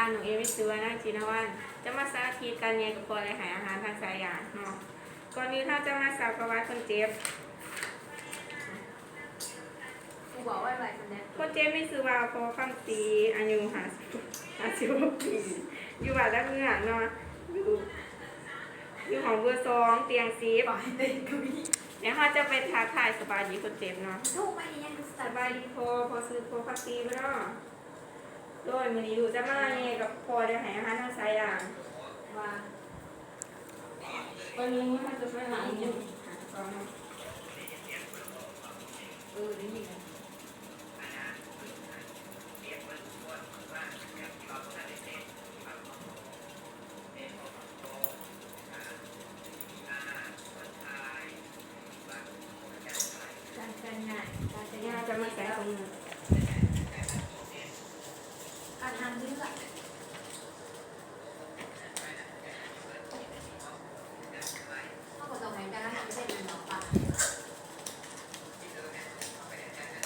າ ນ້ອງເອ ມີຊື່ວ່ານາງ ຈິນນະວັນ ຈະມາສາທິດການແຍ່ກະເພາະ ແລະ ໃຫ້ອາຫານທາງສາຍຢາງເນາະ. ກ່ອນອື່ນເຮົາຈະມາຊັກປະຫວັດຄົນເຈັບ. ຜູ້ບອກໄວ້ໄວຊັ້ນແດ່. ຄົນເຈັບມີຊື່ວ່າ ພໍ່ຄຳສີ ອາຍຸຫ້າສິບ ຫ້າສິບຫົກປີ ຢູ່ບ້ານດານເມືອງເນາະ ຢູ່ ຢູ່ຫ້ອງເບີສອງ ຕຽງສິບ. ແລ້ວເຮົາຈະໄປທັກທາຍສະບາຍດີຄົນເຈັບເນາະ. ສະບາຍດີພໍ່ ພໍ່ຊື່ພໍ່ຄຳສີບໍ່ເນາະ? ໂດຍ ມື້ນີ້ລູກຈະມາແຍ່ກະເພາະ ແລະ ໃຫ້ອາຫານທາງສາຍຢາງ. ວ່າ ຕອນນີ້ເຮົາຈະໄປຫາໝໍ. ເອີ ໄດ້ຍິນ. ການຈັດງານ ການຈັດງານ ຈະມາໃສ່ຂອງ ການທາງເລືອກ ເຮົາກໍຕ້ອງໃຫ້ແຕ່ລະເຮົາໄປໃຊ້ເງິນເນາະ. ເ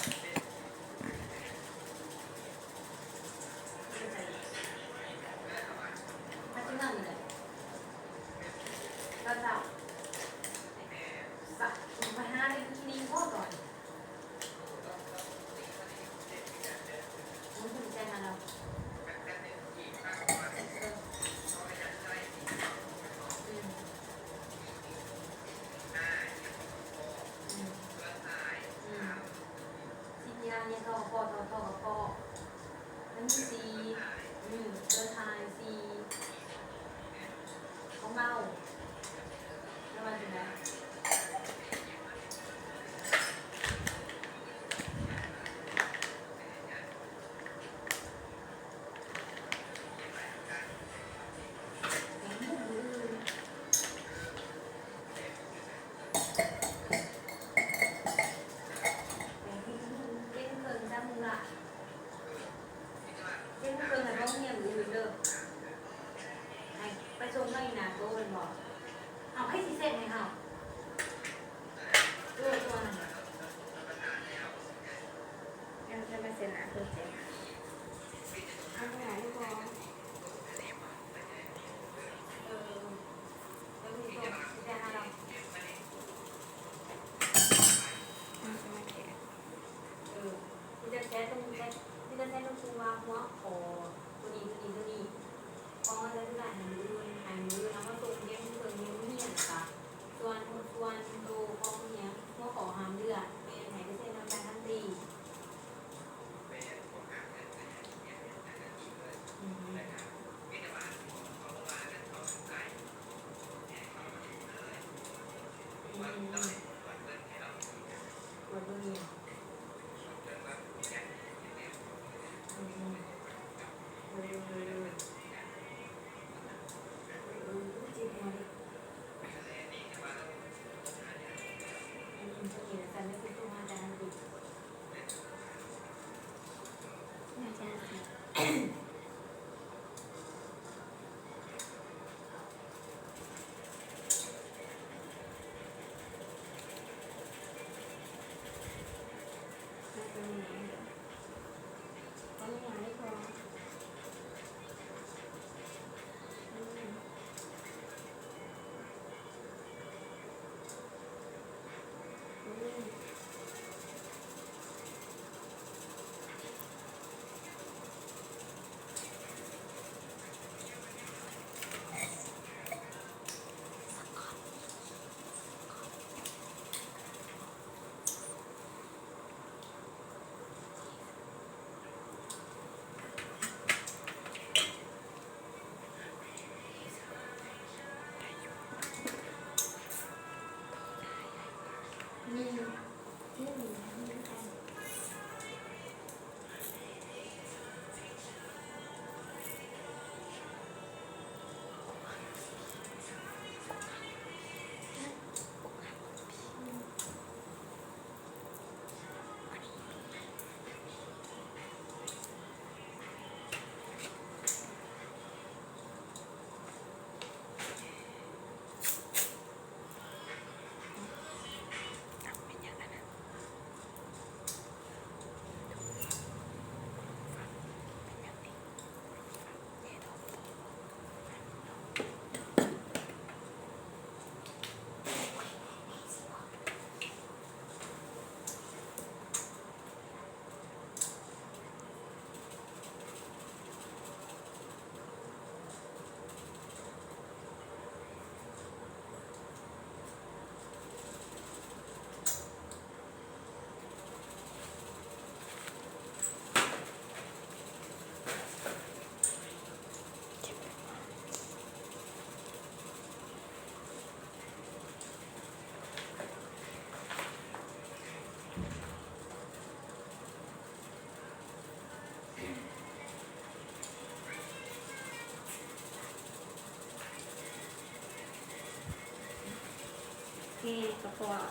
ແຍກກະເພາະ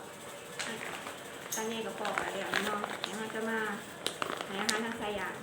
ການແຍກກະເພາະກະແລ້ວເນາະ. ດຽວເຮົາຈະມາໃຫ້ອາຫານທາງສາຍຢາງ.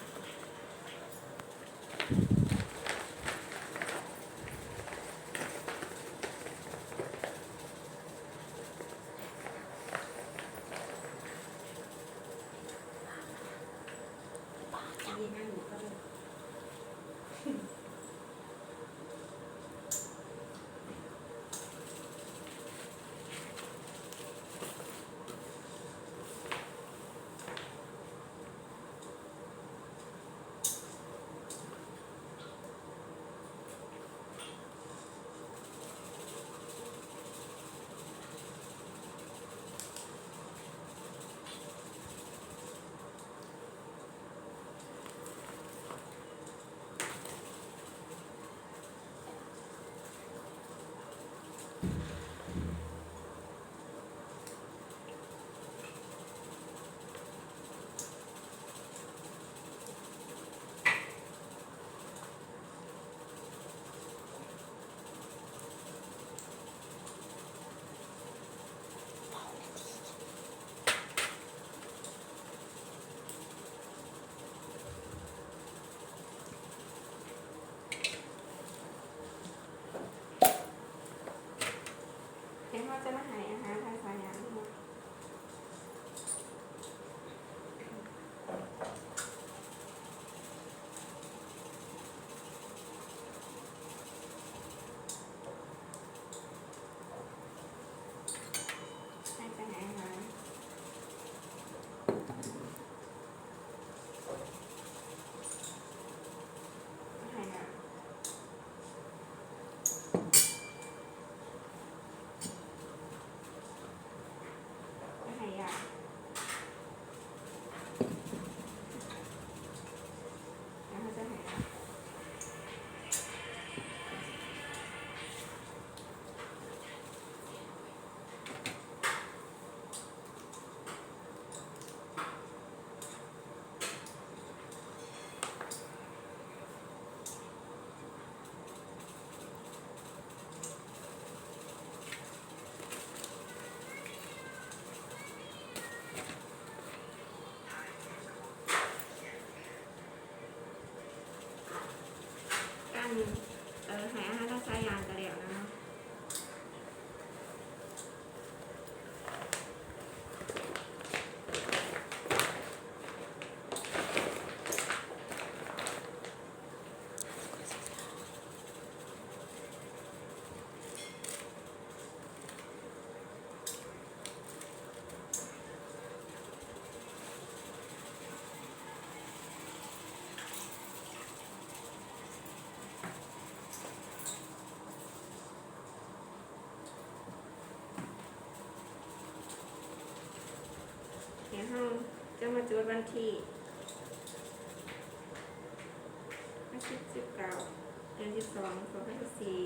ແລ້ວເຮົາຈະມາໃຫ້ອາຫານທາງສາຍຢາງເນາະ. ໃຫ້ໄປໃຫ້ອາຫານ ໃຫ້ນ້ຳ ໃຫ້ຢາ ແລ້ວເຮົາຈະໃຫ້ ການ ເອີ ໃຫ້ອາຫານທາງສາຍຢາງກະແລ້ວນະເນາະ. ແລ້ວເຮົາຈະມາຈົດວັນທີ ອາທິດ ສິບເກົ້າ ເດືອນສິບສອງ ສອງພັນຊາວສີ່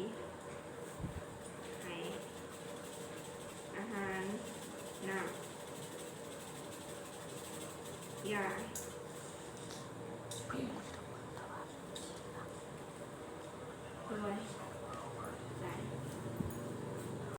ໃຫ້ອາຫານ ນ້ຳ ຢາ.